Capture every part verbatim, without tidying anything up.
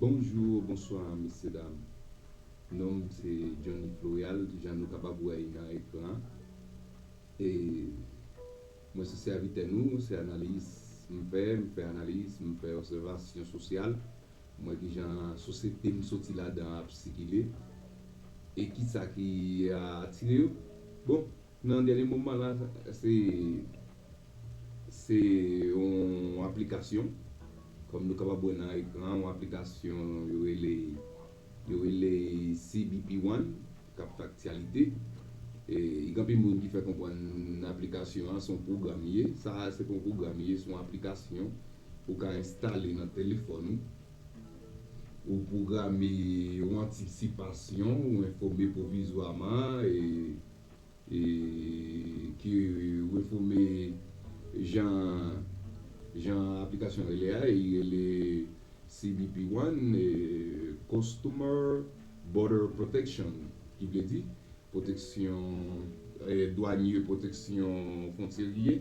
Bonjou, bonswa, mesye dam. Non m se Johnny Florial, jan nou kapab wè nan ekran. E mwen se sèvitè nou, se analiz m fè, m fè analiz, m fè obsèvasyon sosyal, m wè kijan sosyete m soti ladan ap sikile, e kisa ki atire yo. Bon, nan dènye moman la, se se yon aplikasyon, kòm nou kapab wè nan ekran, yon aplikasyon yo rele yo rele C B P One, k ap fè aktyalite. E gen anpil moun ki fè konprann aplikasyon an se yon pwogram li ye. Sa se pa yon pwogram li ye, se yon aplikasyon ou ka enstale nan telefòn ou. Ou pwograme yon antisipasyon, ou enfòme pwovizwaman, e e ki ou enfòme jan jan aplikasyon rele a, e rele C B P One, e, Customer Border Protection, ki vle di pwoteksyon, e, dwanye, pwoteksyon fwontyè li ye.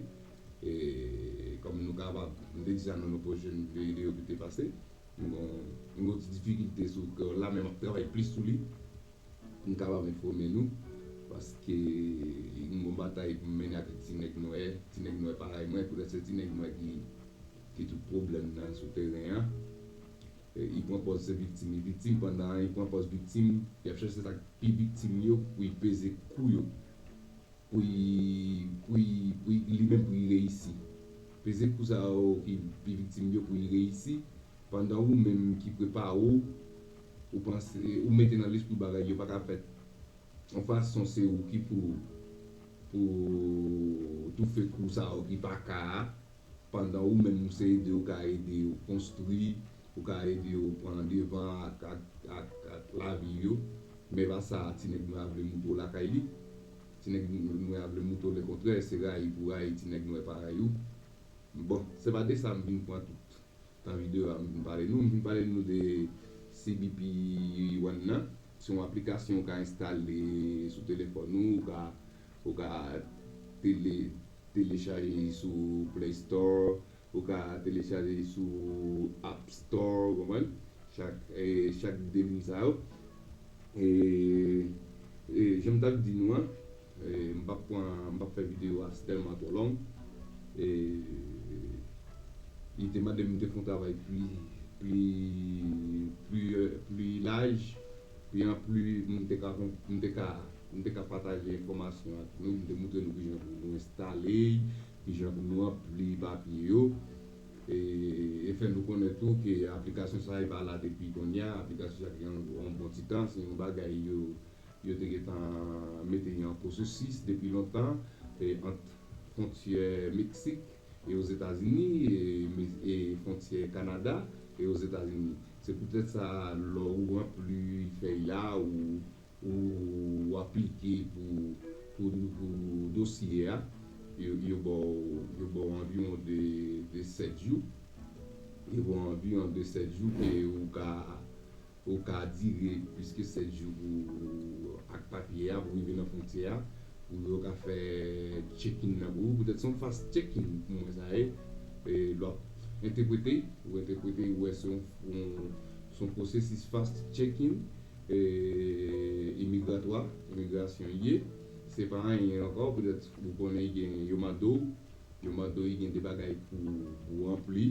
E kòm nou kapab, m te di sa nan yon pwochen videyo ki te pase, m gon m gon ti difikilte sou kè la, men m ap travay plis sou li. M kapab enfòme nou, paske m gon batay pou m mennen ak ti nèg nwè, ti nèg nwè parèy mwen, poutèt se ti nèg nwè ki, ki tout pwoblèm nan sou teren an. E, li pran pòz se viktim, li viktim, pandan li pran pòz viktim, li ap chèche sa k pi viktim yo pou li peze kou yo, pou li, pou li, pou li, li menm pou li reyisi. Peze kou sa yo ki pi viktim yo pou li reyisi, pandan ou menm ki prepare w, ou panse, ou mete nan lespri w bagay yo pa ka fèt yon fason se ou ki pou, pou toufe kou sa yo ki pa ka a, pandan ou menm ou se ede, ou ka ede yo konstwi, ou ka ede yo pran devan ak, ak, ak, ak lavi yo. Men pa sa ti nèg nwè a vle moutre w lakay li. Ti nèg nwè a vle moutre w lekontrè, se rayi pou rayi ti nèg nwè parèy ou. Bon, se pa de sa m vin pran tout tan videyo a m vin pale nou. M vin pale nou de C B P One nan. Se yon aplikasyon ou ka enstale sou telefòn ou, ou ka, ou ka tele, telechaje sou Play Store, ou ka telechaje sou App Store, ou konprann? Chak, e, chak de liy sa yo. E, e, jan m t ap di nou an, e, m p ap pran, m p ap fè videyo a tèlman twò long. E, li te mande m te fè yon travay pli, pli, pli, pli laj, pli anpli, m te ka, m te ka, m te ka pataje enfòmasyon ak nou, m te moutre nou kijan pou nou enstale, kijan pou nou ranpli papye yo. E, e fè nou konnen tou ke aplikasyon sa a pa la depi kounye a, aplikasyon sa a gen yon, yon bon ti tan, se yon bagay yo, yo te gentan mete an pwosesis depi lontan, e, ant fwontyè Meksik e Ozetazini, e, e fwontyè Kanada e Ozetazini. Se poutèt sa, lè ou ranpli fèy la, ou, ou aplike pou, pou, pou dosye a, yo, yo ba w, yo ba w anviwon de, de sèt jou. Yo ba w anviwon de sèt jou ke ou ka, ou ka dire plis ke sèt jou pou, ak papye a pou rive nan fwontyè a, pou yo ka fè check-in nan pou ou. Poutèt se yon fast check-in pou mwen sa ye. E lè w ap entèprete, ou entèprete, ou wè se yon, yon, se yon pwosesis fast check-in, e, imigratwa, imigrasyon ye. Se pa anyen ankò, poutèt ou konnen gen, yo mande w, yo mande w, gen de bagay pou, pou ranpli,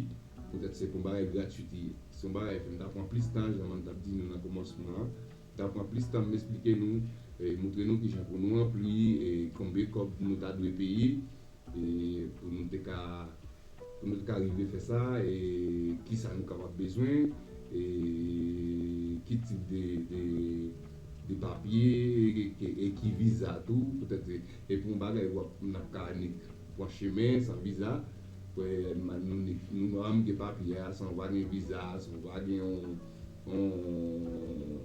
poutèt se pa yon bagay gratwit li ye. Se yon bagay, m ta pran plis tan, jan m t ap di nou nan kòmansman an, m ta pran plis tan m esplike nou, e, moutre nou kijan pou nou ranpli, e, konbyen kòb nou ta dwe peye, e, pou nou te ka, pou nou te ka rive fè sa, e, kisa nou kapab bezwen, e, ki tip de, de, de papye, e, e, e ki viza tou, poutèt se, e pou yon bagay w ap, n ap ka annik pran chemen san viza. Wè, nou, nou, nou pa menm gen papye a, san w pa gen viza, san w pa gen yon, yon,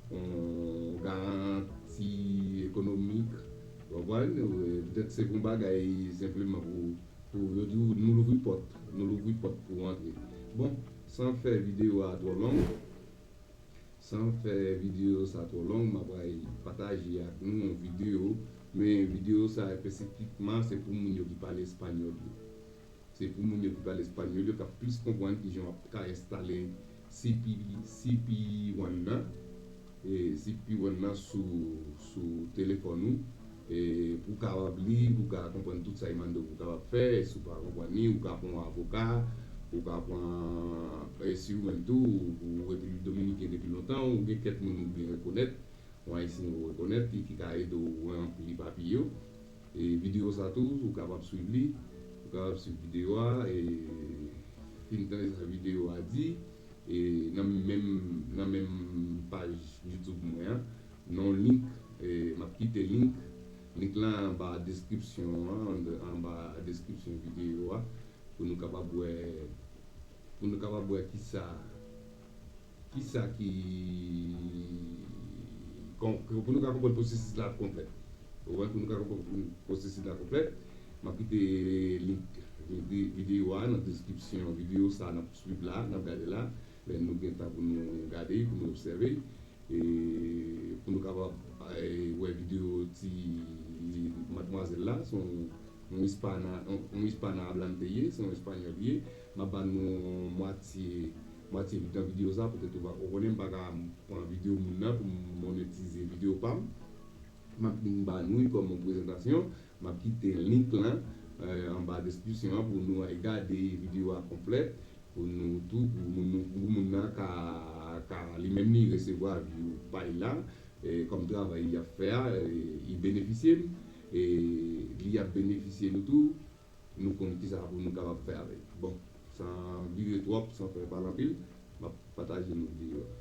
yon garanti ekonomik, w konprann? Poutèt se pou yon bagay senpleman pou, pou yo di w, nou louvri pòt, nou louvri pòt pou w antre. Bon, san fè videyo a twò long, san fè videyo sa twò long, m ap pataje ak nou yon videyo, men videyo sa espesifikman se pou moun yo ki pale espanyòl yo. Se pou moun yo ki pale espanyòl yo k ap plis konprann kijan w ap ka enstale C P, C P one nan, e, C P one nan sou, sou telefòn ou, e, pou w kapab li, pou w ka konprann tout sa li mande w pou w kapab fè, e si w pa konprann li, ou ka pran yon avoka, ou ka pran, e, si ou menm tou, ou Repiblik Dominiken depi lontan, ou gen kèk moun ou byen rekonèt, yon Ayisyen ou rekonèt, ki, ki ka ede w ranpli papye yo. E videyo sa tou, ou kapab swiv li, ou kapab swiv videyo a, e fin tande sa videyo a di, e nan menm, nan menm paj YouTube mwen an, nan link, e m ap kite link, link lan anba deskripsyon an, anba deskripsyon videyo a, pou nou kapab wè, pou nou kapab wè kisa, kisa ki, kon, pou nou ka konprann pwosesis la konplè. Ou wè, pou nou ka konprann pwosesis la konplè, m ap kite link vide-, videyo a nan deskripsyon videyo sa n ap swiv la, n ap gade la. Lè nou gen tan pou nou gade, pou nou obsève, e pou nou kapab, e, wè videyo ti madmwazèl la, se yon, yon ispana, yon, yon ispana hablante ye, se yon espanyòl ye. M ap ba nou mwatye, mwatye nan videyo sa, petèt ou pa, ou konnen m pa ka pran videyo moun nan pou m monetize videyo pa m. M ap vin ba nou l kòm yon prezantasyon. M ap kite link lan, eh, anba deskripsyon an pou nou al gade videyo a konplè, pou nou tou, pou moun, pou moun nan ka, ka li menm li resevwa view pa l la, eh, kòm travay li ap fè a, eh, li benefisye m, e li ap benefisye nou tou, nou konn kisa pou nou kapab fè avè l. Bon, san vire twòp, san fè pale anpil, m ap pataje nou videyo a.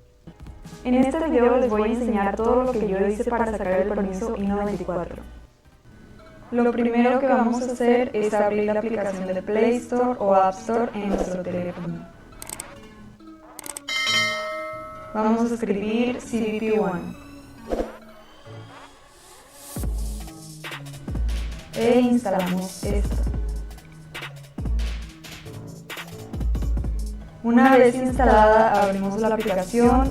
En este video les voy a enseñar todo lo que yo hice para sacar el permiso I noventa y cuatro. Lo primero que vamos a hacer es abrir la aplicación de Play Store o App Store en nuestro teléfono. Vamos a escribir C B P One. E instalamos esta. Una vez instalada, abrimos la aplicación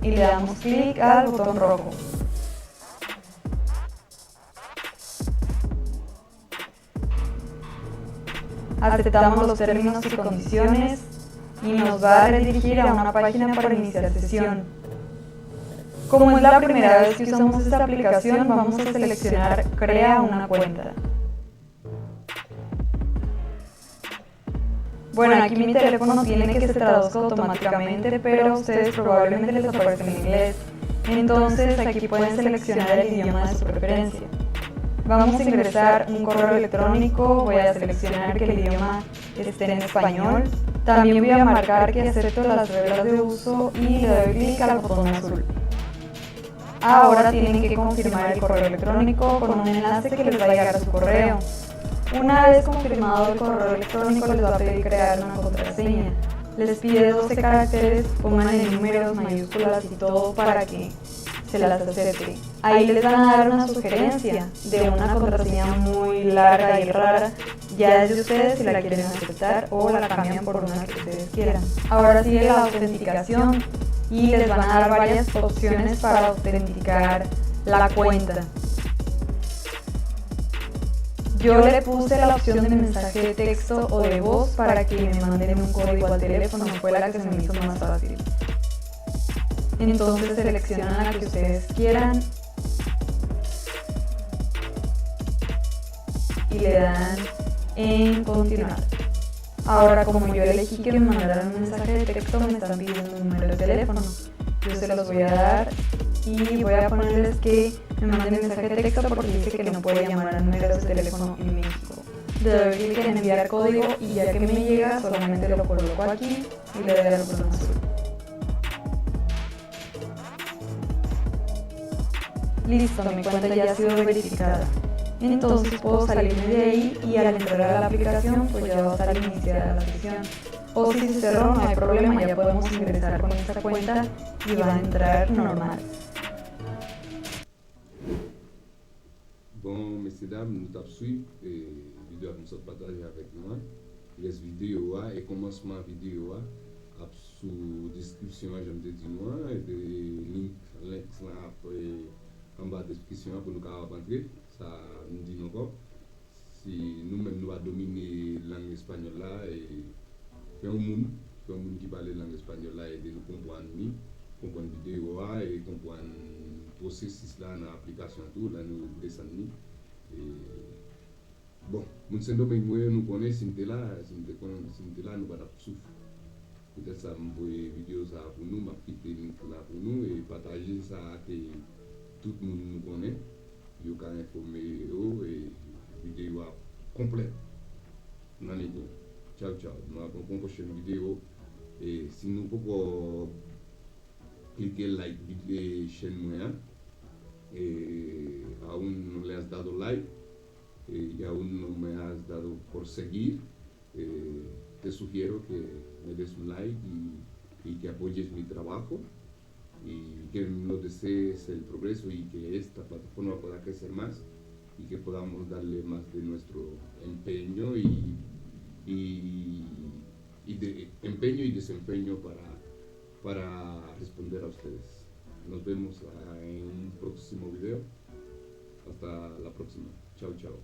y le damos clic al botón rojo. Aceptamos los términos y condiciones y nos va a redirigir a una página para iniciar sesión. Como es la primera vez que usamos esta aplicación, vamos a seleccionar Crea una cuenta. Bueno, aquí mi teléfono tiene que se traduzca automáticamente, pero a ustedes probablemente les aparece en inglés. Entonces, aquí pueden seleccionar el idioma de su preferencia. Vamos a ingresar un correo electrónico, voy a seleccionar que el idioma esté en español. También voy a marcar que acepto las reglas de uso y le doy clic al botón azul. Ahora tienen que confirmar el correo electrónico con un enlace que les va a llegar a su correo. Una vez confirmado el correo electrónico, les va a pedir crear una contraseña. Les pide doce caracteres, pónganle números, mayúsculas y todo para que se las acepte. Ahí les van a dar una sugerencia de una contraseña muy larga y rara. Ya es de ustedes si la quieren aceptar o la cambian por una que ustedes quieran. Ahora sigue la autenticación y les van a dar varias opciones para autenticar la cuenta. Yo le puse la opción de mensaje de texto o de voz para que me manden un código al teléfono, fue la que se me hizo más fácil. Entonces seleccionan la que ustedes quieran y le dan en continuar. Ahora, como yo elegí que me mandaran un mensaje de texto, me están pidiendo un número de teléfono. Yo se los voy a dar y voy a ponerles que me manden mensaje de texto porque dice que no puede llamar a números de teléfono en México. Le doy clic en enviar código y ya que me llega, solamente lo coloco aquí y le doy al botón azul. Listo, mi cuenta ya ha sido verificada. Entonces puedo salirme de ahí y al entrar a la aplicación, pues ya va a estar iniciada la sesión. O si se cerró, no hay problema, ya podemos ingresar con esta cuenta y va a entrar normal. Bon, mesye dam, nou t ap swiv, e, videyo a m sot pataje avèk nou an. Rès videyo a e kòmansman videyo a ap sou deskripsyon an, jan m te di nou an, e link, links lan ap, e, anba deskripsyon an pou nou kapab antre. Sa, m di nou ankò, si nou menm nou pa domine lang espanyòl la, e, fè yon moun, yon moun ki pale lang espanyòl la ede nou konprann li, konprann videyo a e konprann pwosesis la nan aplikasyon an tou, lè nou desann li. E, bon, moun Sendomeng mwen yo, nou konnen si m te la, si m te konnen, si m te la, nou pa t ap souf. Poutèt sa, m voye videyo sa a pou nou, m ap kite link la pou nou e pataje sa ak tout moun nou konnen. Yo ka enfòme yo e videyo a konplèt nan li tou. Tchaw, tchaw. Nou ap yon pwochèn videyo. E si nou poko klike like vid- e, chèn mwen an, e, aún no le has dado like, e, y aún no me has dado por seguir, e, te sugiero que me des un like y, y que apoyes mi trabajo. Y que lo desees el progreso y que esta plataforma pueda crecer más y que podamos darle más de nuestro empeño y, y, y de empeño y desempeño para, para responder a ustedes. Nos vemos en un próximo video. Hasta la próxima. Chao, chao.